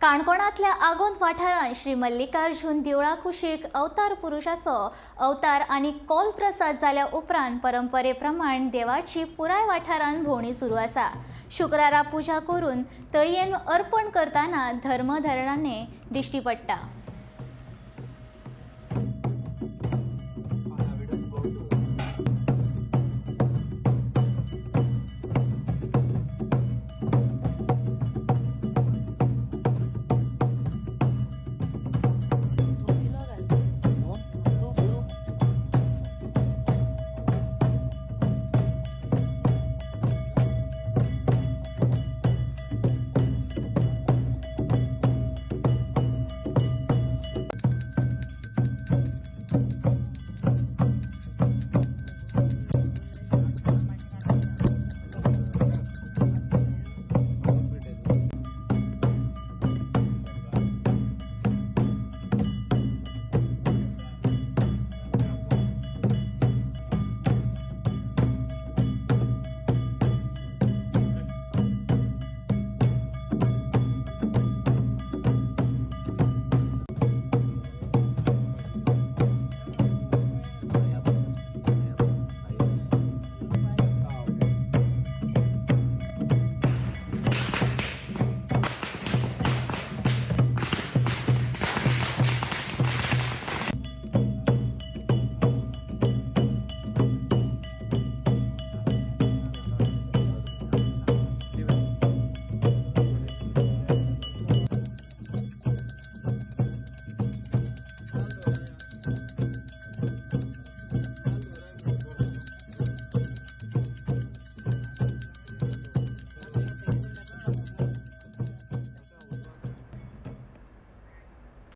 काणकोणांतल्या आगोंद वाठारांत श्री मल्लिकार्जुन देवळा कुशीक अवतार पुरुषाचो अवतार आनी कौल प्रसाद जाल्या उपरांत परंपरे प्रमाण देवाची पुराय वाठारांत भोंवणी सुरू आसा. शुक्रारा पुजा करून तळयेन अर्पण करतना धर्मधरणाने दिश्टी पडटा.